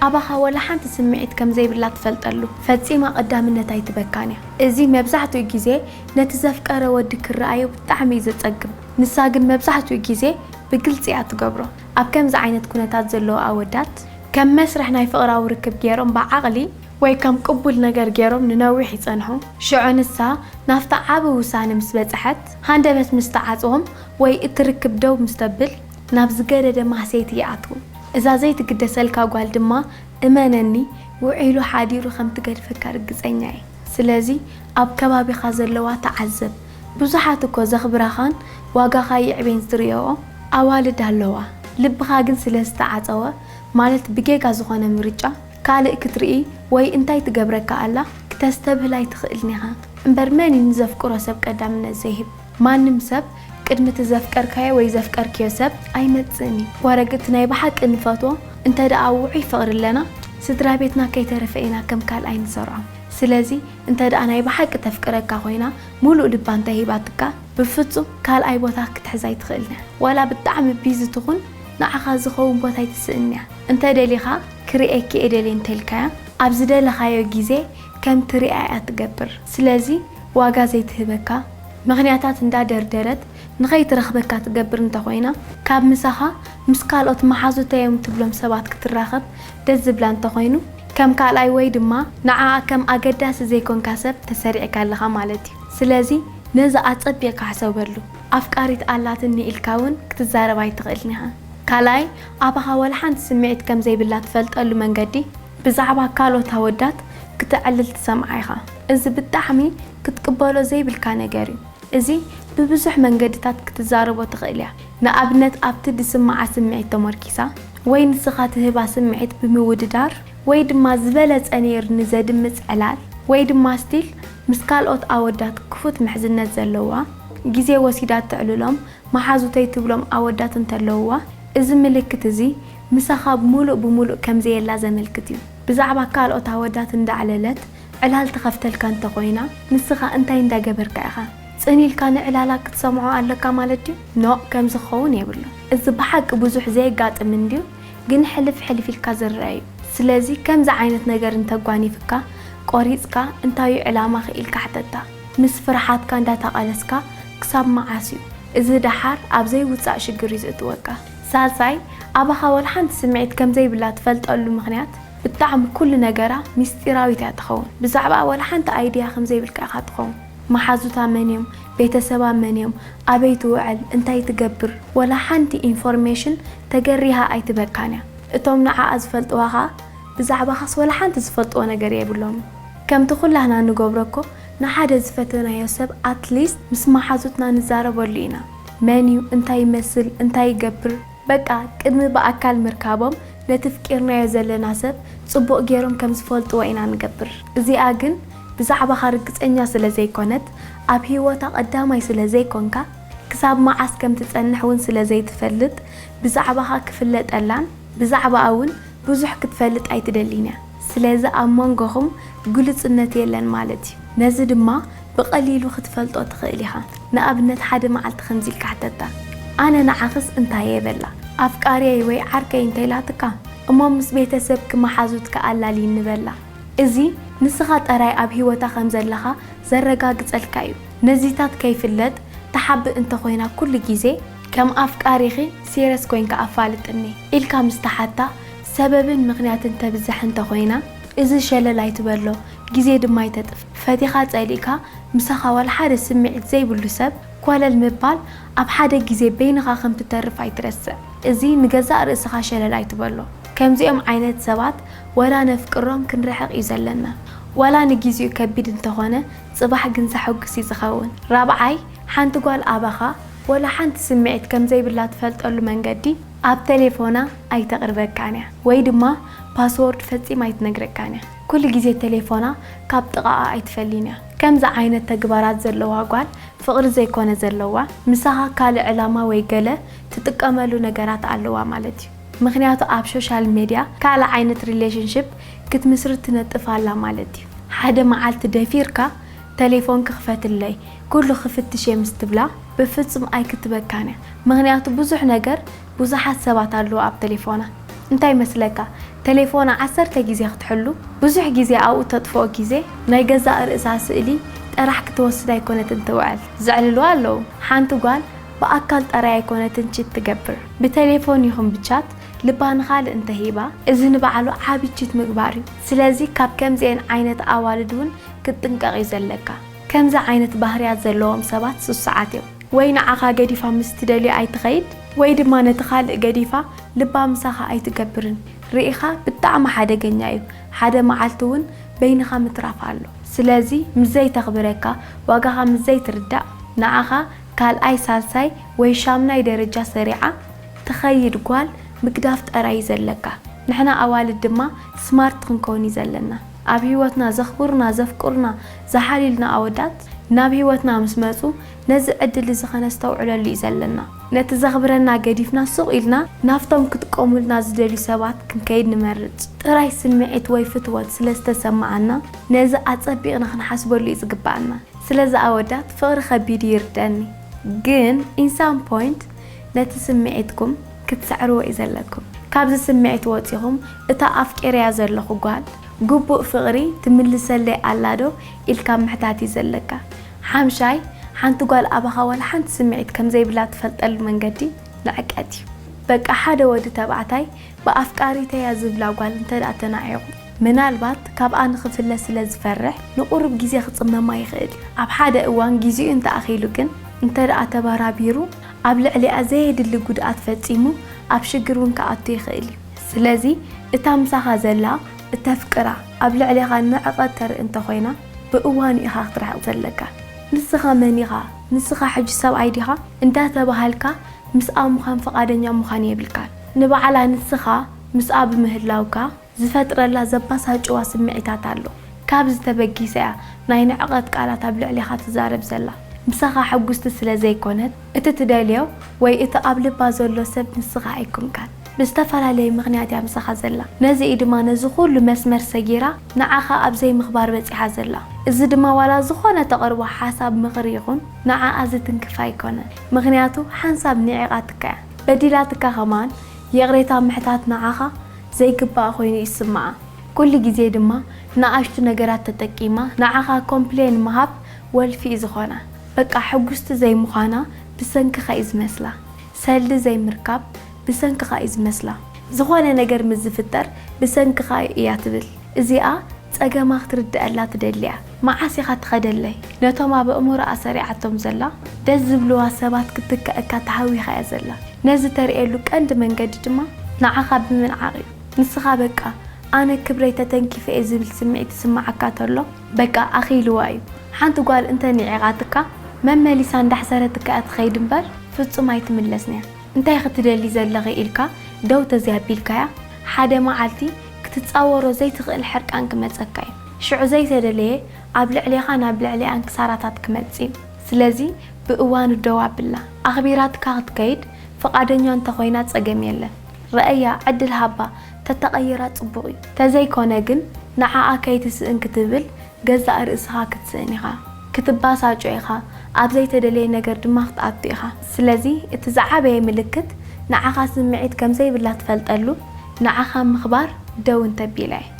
ኣባኻ ወላ ሓንቲ ስምዒት ከም ዘይብላ ትፈልጠሉ። ፈጺማ ቀዳምነት ኣይትበካን እያ። እዚ መብዛሕትኡ ግዜ ነቲ ዘፍቀረ ወዲ ክረኣዮ ብጣዕሚ እዩ ዘጸግም። ንሳ ግን መብዛሕትኡ ግዜ ብግልጺ እያ ትገብሮ። ኣብ ከምዚ ዓይነት ኩነታት ዘለዉ ኣወዳት ከም መስርሕ ናይ ፍቕራዊ ርክብ ገይሮም ብዓቕሊ ወይ ከም ቅቡል ነገር ገይሮም ንነዊሕ ይጸንሑ። ሽዑ ንሳ ናብቲ ዓቢ ውሳነ ምስ በጽሐት፣ ሃንደበት ምስ ተዓጽዎም ወይ እቲ ርክብ ደው ምስ ተብል፣ ናብ ዝገደደ ማህሰይቲ ይኣትዉ። እዛ ዘይትግደሰልካ ጓል ድማ እመነኒ፣ ውዒሉ ሓዲሩ ከም ትገድፈካ ርግጸኛ እየ። ስለዚ ኣብ ከባቢኻ ዘለዋ ተዓዘብ። ብዙሓት እኮ ዘኽብራኻን ዋጋኻ የዕቤን ዝርእይኦ ኣዋልድ ኣለዋ። ልብኻ ግን ስለ ዝተዓጸወ፣ ማለት ብጌጋ ዝኾነ ምርጫ፣ ካልእ ክትርኢ ወይ እንታይ ትገብረካ ኣላ ክተስተብህል ኣይትኽእልን ኢኻ። እምበር መን እዩ ንዘፍቅሮ ሰብ ቀዳምነት ዘይህብ? ማንም ሰብ ቅድሚ እቲ ዘፍቀርካዮ ወይ ዘፍቀርክዮ ሰብ ኣይመጽእን እዩ። ወረግ እቲ ናይ ብሓቂ ንፈትዎ እንተ ደኣ ውዑይ ፍቕሪ ኣለና፣ ስድራ ቤትና ከይተረፈ ኢና ከም ካልኣይ ንሰርዖም። ስለዚ እንተ ደኣ ናይ ብሓቂ ተፍቅረካ ኮይና፣ ሙሉእ ልባ እንተ ሂባትካ፣ ብፍጹም ካልኣይ ቦታ ክትሕዛ ኣይትኽእልን እያ። ዋላ ብጣዕሚ ቢዚ ትኹን፣ ንዓኻ ዝኸውን ቦታ ኣይትስእን እያ። እንተ ደሊኻ፣ ክርእየኪ እየ ደልየ እንተ ኢልካያ፣ ኣብ ዝደለኻዮ ግዜ ከም ትሪኣ እያ ትገብር። ስለዚ ዋጋ ዘይትህበካ፣ ምኽንያታት እንዳደርደረት ንኸይትረኽበካ ትገብር እንተኾይና፣ ካብ ምሳኻ ምስ ካልኦት መሓዙተይ እዮም ትብሎም ሰባት ክትራኸብ ደስ ዝብላ እንተኾይኑ፣ ከም ካልኣይ ወይ ድማ ንዓኣ ከም ኣገዳሲ ዘይኮንካ ሰብ ተሰሪዕካ ኣለኻ ማለት እዩ። ስለዚ ነዚ ኣጸቢቕካ ሕሰበሉ። ኣፍቃሪት ኣላትኒ ኢልካ እውን ክትዛረብ ኣይትኽእልን ኢኻ። ካልኣይ፣ ኣባኻ ዋላ ሓንቲ ስምዒት ከም ዘይብላ ትፈልጠሉ መንገዲ፣ ብዛዕባ ካልኦት ኣወዳት ክተዕልል ትሰምዓ ኢኻ። እዚ ብጣዕሚ ክትቅበሎ ዘይብልካ ነገር እዩ። እዚ ብብዙሕ መንገድታት ክትዛረቦ ትኽእል እያ። ንኣብነት፣ ኣብቲ ዝስምዓ ስምዒት ተመርኪሳ ወይ ንስኻ ትህባ ስምዒት ብምውድዳር፣ ወይ ድማ ዝበለጸ ነይሩ ንዘድምጽ ዕላል፣ ወይ ድማ ስቲል ምስ ካልኦት ኣወዳት ክፉት ምሕዝነት ዘለዋ፣ ግዜ ወሲዳ እተዕልሎም መሓዙተይ ትብሎም ኣወዳት እንተለውዋ፣ እዚ ምልክት እዚ ምሳኻ ሙሉእ ብሙሉእ ከም ዘየላ ዘመልክት እዩ። ብዛዕባ ካልኦት ኣወዳት እንዳዕለለት ዕላል ትኸፍተልካ እንተኾይና፣ ንስኻ እንታይ እንዳገበርካ ኢኻ? ጽን ኢልካ ንዕላላ ክትሰምዖ ኣለካ ማለት ድዩ? ኖእ፣ ከምዚ ክኸውን የብሉን። እዚ ብሓቂ ብዙሕ ዘየጋጥም እንድዩ፣ ግን ሕልፍ ሕልፍ ኢልካ ዝረአ እዩ። ስለዚ ከምዚ ዓይነት ነገር እንተጓኒፍካ፣ ቆሪጽካ፣ እንታይ እዩ ዕላማኺ ኢልካ ሕተታ። ምስ ፍርሓትካ እንዳተቓለስካ ክሳብ መዓስ እዩ? እዚ ደሓር ኣብ ዘይውጻእ ሽግር እዩ ዘእትወካ። ሳልሳይ፣ ኣባኻ ወላ ሓንቲ ስምዒት ከም ዘይብላ ትፈልጠሉ ምኽንያት፣ ብጣዕሚ ኩሉ ነገራ ሚስጢራዊት እያ ትኸውን። ብዛዕባ ወላ ሓንቲ ኣይድያ ከም ዘይብልካ ኢኻ ትኸውን። መሓዙታ መን እዮም? ቤተሰባ መን እዮም? ኣበይ ትውዕል? እንታይ ትገብር? ወላ ሓንቲ ኢንፎርሜሽን ተገሪሃ ኣይትበካን እያ። እቶም ንዓኣ ዝፈልጥዋ ኸኣ ብዛዕባኻስ ወላ ሓንቲ ዝፈልጥዎ ነገር የብሎምን። ከምቲ ኩላህና ንገብሮ እኮ፣ ንሓደ ዝፈተናዮ ሰብ ኣትሊስት ምስ መሓዙትና ንዛረበሉ ኢና። መን እዩ? እንታይ ይመስል? እንታይ ይገብር? በቃ፣ ቅድሚ ብኣካል ምርካቦም ነቲ ፍቂርናዮ ዘለና ሰብ ጽቡቕ ገይሮም ከም ዝፈልጥዎ ኢና ንገብር። እዚኣ ግን ብዛዕባኻ ርግጸኛ ስለ ዘይኮነት፣ ኣብ ህይወታ ቀዳማይ ስለ ዘይኮንካ፣ ክሳብ መዓስ ከም ትጸንሕ እውን ስለ ዘይትፈልጥ፣ ብዛዕባኻ ክፍለጠላን ብዛዕባኣ እውን ብዙሕ ክትፈልጥ ኣይትደልን እያ። ስለዚ ኣብ መንጎኹም ግሉጽነት የለን ማለት እዩ። ነዚ ድማ ብቐሊሉ ክትፈልጦ ትኽእል ኢኻ። ንኣብነት፣ ሓደ መዓልቲ ከምዚ ኢልካ ሕተታ፣ "ኣነ ንዓኽስ እንታይ እየ?" በላ። "ኣፍቃሪየይ ወይ ዓርከይ" እንተ ኢላትካ፣ "እሞ ምስ ቤተሰብኪ መሓዙትኪ ኣላልይኒ" በላ። እዚ ንስኻ ጥራይ ኣብ ህይወታ ከም ዘለኻ ዘረጋግጸልካ እዩ። ነዚታት ከይፍለጥ ትሓብእ እንተኾይና፣ ኩሉ ግዜ "ከም ኣፍቃሪኺ ሲርየስ ኮይንካ ኣፋልጥኒ" ኢልካ ምስ ተሓታ፣ ሰበብን ምኽንያትን ተብዝሕ እንተኾይና፣ እዚ ሸለል ኣይትበሎ፣ ግዜ ድማ ኣይተጥፍ። ፈቲኻ ጸሊእካ ምሳኻ ዋላ ሓደ ስምዒት ዘይብሉ ሰብ ኮለል ምባል ኣብ ሓደ ግዜ በይንኻ ከም ትተርፍ ኣይትረስዕ። እዚ ንገዛእ ርእስኻ ሸለል ኣይትበሎ። ከምዚኦም ዓይነት ሰባት ዋላ ነፍቅሮም ክንርሕቕ እዩ ዘለና። ዋላ ንግዜኡ ከቢድ እንተኾነ፣ ጽባሕ ግን ዘሐጉስ እዩ ዝኸውን። ራብዓይ፣ ሓንቲ ጓል ኣባኻ ዋላ ሓንቲ ስምዒት ከም ዘይብላ ትፈልጠሉ መንገዲ፣ ኣብ ተሌፎና ኣይተቕርበካን እያ፣ ወይ ድማ ፓስወርድ ፈጺማ ኣይትነግረካን እያ። ኩሉ ግዜ ተሌፎና ካብ ጥቓኣ ኣይትፈልይን እያ። ከምዚ ዓይነት ተግባራት ዘለዋ ጓል ፍቕሪ ዘይኮነ ዘለዋ፣ ምሳኻ ካልእ ዕላማ ወይ ገለ ትጥቀመሉ ነገራት ኣለዋ ማለት እዩ። ምኽንያቱ ኣብ ሶሻል ሜድያ ካልእ ዓይነት ሪሌሽንሽፕ ክትምስርት ትነጥፍ ኣላ ማለት እዩ። ሓደ መዓልቲ ደፊርካ "ተሌፎንኪ ክፈትለይ፣ ኩሉ ክፍትሽ እየ" ምስ ትብላ፣ ብፍጹም ኣይክትበካን እያ። ምኽንያቱ ብዙሕ ነገር፣ ብዙሓት ሰባት ኣለዉ ኣብ ተሌፎና። እንታይ ይመስለካ? ቴሌፎና ዓሰርተ ግዜ ክትሕሉ፣ ብዙሕ ግዜ ኣብኡ ተጥፍኦ ግዜ፣ ናይ ገዛእ ርእሳ ስእሊ ጥራሕ ክትወስድ ኣይኮነትን ትውዕል። ዘዕልልዋ ኣለዉ። ሓንቲ ጓል ብኣካል ጥራይ ኣይኮነትን ቺት ትገብር። ብቴሌፎን ይኹን ብቻት ልባ ንኻልእ እንተሂባ፣ እዚ ንባዕሉ ዓቢ ቺት ምግባር እዩ። ስለዚ ካብ ከምዚኤን ዓይነት ኣዋልድ እውን ክትጥንቀቕ እዩ ዘለካ። ከምዚ ዓይነት ባህርያት ዘለዎም ሰባት ስሱዓት እዮም። ወይ ንዓኻ ገዲፋ ምስ ትደልዮ ኣይትኸይድ፣ ወይ ድማ ነቲ ካልእ ገዲፋ ልባ ምሳኻ ኣይትገብርን። ርኢኻ? ብጣዕሚ ሓደገኛ እዩ። ሓደ መዓልቲ እውን በይንኻ ምትራፍ ኣሎ። ስለዚ ምስ ዘይተኽብረካ፣ ዋጋኻ ምስ ዘይትርዳእ፣ ንዓኻ ካልኣይ፣ ሳልሳይ ወይ ሻምናይ ደረጃ ሰሪዓ ትኸይድ ጓል ምግዳፍ ጥራይ እዩ ዘለካ። ንሕና ኣዋልድ ድማ ስማርት ክንከውን እዩ ዘለና። ኣብ ህይወትና ዘኽብሩና፣ ዘፍቅሩና፣ ዝሓልዩልና ኣወዳት ናብ ህይወትና ምስ መጹ ነዚ ዕድል እዚ ኸነስተውዕለሉ እዩ ዘለና። ነቲ ዘኽብረና ገዲፍና ሱቕ ኢልና ናብቶም ክጥቀሙልና ዝደልዩ ሰባት ክንከይድ ንመርጽ። ጥራይ ስምዒት ወይ ፍትወት ስለ ዝተሰምዓና ነዚ ኣጸቢቕና ክንሓስበሉ እዩ ዝግብኣና። ስለዚ ኣወዳት ፍቕሪ ከቢድ እዩ ይርደኒ፣ ግን in some point ነቲ ስምዒትኩም ክትስዕርዎ እዩ ዘለኩም። ካብዚ ስምዒት ወጺኹም እታ ኣፍቂረያ ዘለኹ ጓል ግቡእ ፍቕሪ ትምልሰለይ ኣላ ዶ ኢልካ ምሕታት እዩ ዘለካ። ሓምሻይ፣ ሓንቲ ጓል ኣባኻ ዋላ ሓንቲ ስምዒት ከም ዘይብላ ትፈልጠሉ መንገዲ ንዕቀት እዩ። በቃ ሓደ ወዲ ተባዕታይ ብኣፍቃሪተያ ዝብላ ጓል እንተ ደኣ ተናዒቑ፣ ምናልባት ካብኣ ንኽፍለ ስለ ዝፈርሕ ንቑሩብ ግዜ ክጽመማ ይኽእል እዩ። ኣብ ሓደ እዋን ግዜኡ እንተ ኣኺሉ ግን እንተ ደኣ ተበራቢሩ ኣብ ልዕሊኣ ዘየድሊ ጉድኣት ፈጺሙ ኣብ ሽግር እውን ክኣቱ ይኽእል እዩ። ስለዚ እታ ምሳኻ ዘላ እተፍቅራ ኣብ ልዕሌኻ ንዕቐት ተርኢ እንተኾይና ብእዋኑ ኢኻ ክትርሕቕ ዘለካ። ንስኻ መን ኢኻ? ንስኻ ሕጂ ሰብኣይ ዲኻ? እንዳተባሃልካ ምስኣ ምዃን ፍቓደኛ ምዃን የብልካን። ንባዕላ ንስኻ ምስኣ ብምህላውካ ዝፈጥረላ ዘባሳጭዋ ስምዒታት ኣሎ። ካብዚ ተበጊሳ እያ ናይ ንዕቐት ቃላት ኣብ ልዕሌኻ ትዛረብ ዘላ። ምሳኻ ሕጉስቲ ስለ ዘይኮነት፣ እቲ ትደልዮ ወይ እቲ ኣብ ልባ ዘሎ ሰብ ንስኻ ኣይኮንካን። ብዝተፈላለየ ምኽንያት እያ ምሳኻ ዘላ። ነዚ እዩ ድማ ነዚ ኩሉ መስመር ሰጊራ ንዓኻ ኣብ ዘይምኽባር በጺሓ ዘላ። እዚ ድማ ዋላ ዝኾነ ተቕርቦ ሓሳብ ምኽሪ ይኹን ንዓኣ ዝትንክፍ ኣይኮነን። ምኽንያቱ ሓንሳብ ንዒቓትካ እያ። በዲላትካ ከማን ይቕሬታ ምሕታት ንዓኻ ዘይግባእ ኮይኑ ይስምዓ። ኩሉ ግዜ ድማ ንኣሽቱ ነገራት ተጠቂማ ንዓኻ ኮምፕሌን ምሃብ ወልፊ እዩ ዝኾና። በቃ ሕጉስቲ ዘይምዃና ብሰንክኻ እዩ ዝመስላ። ሰልዲ ዘይምርካብ ብሰንክኻ እዩ ዝመስላ። ዝኾነ ነገር ምስ ዝፍጠር ብሰንክኻ እያ ትብል። እዚኣ ጸገማ ክትርድኣላ ትደሊ እያ። መዓስ ኢኻ ትኸደለይ? ነቶም ኣብ ኣእምሮኣ ሰሪዓቶም ዘላ ደስ ዝብልዋ ሰባት ክትክኣካ ተሃዊኻ እያ ዘላ። ነዚ ተርእየሉ ቀንዲ መንገዲ ድማ ንዓኻ ብምንዓቕ እዩ። ንስኻ በቃ ኣነ ክብረይ ተተንኪፈ እየ ዝብል ስምዒት ይስምዓካ ተሎ በቃ ኣኺልዋ እዩ። ሓንቲ ጓል እንተ ንዒቓትካ መመሊሳ እንዳሕሰረትካ እያ ትኸይድ እምበር ፍጹም ኣይትምለስን እያ። እንታይ ክትደሊ ዘለኺ ኢልካ ደው ተዘይኣቢልካያ ሓደ መዓልቲ ክትጻወሮ ዘይትኽእል ሕርቃን ክመጸካ እዩ። ሽዑ ዘይተደለየ ኣብ ልዕሌኻን ኣብ ልዕሊኣን ክሳራታት ክመጽእ እዩ። ስለዚ ብእዋኑ ደው ኣብላ። ኣኽቢራትካ ክትከይድ ፍቓደኛ እንተኾይና ጸገም የለን። ረኣያ፣ ዕድል ሃባ፣ ተተቐይራ ጽቡቕ እዩ። ተዘይኮነ ግን ንዓኣ ከይትስእን ክትብል ገዛእ ርእስኻ ክትስእን ኢኻ። ክትባሳጮ ኢኻ። ኣብ ዘይተደለየ ነገር ድማ ክትኣቱ ኢኻ። ስለዚ እቲ ዝዓበየ ምልክት ንዓኻ ስምዒት ከም ዘይብላ ትፈልጠሉ ንዓኻ ምኽባር ደው እንተቢላ እዩ።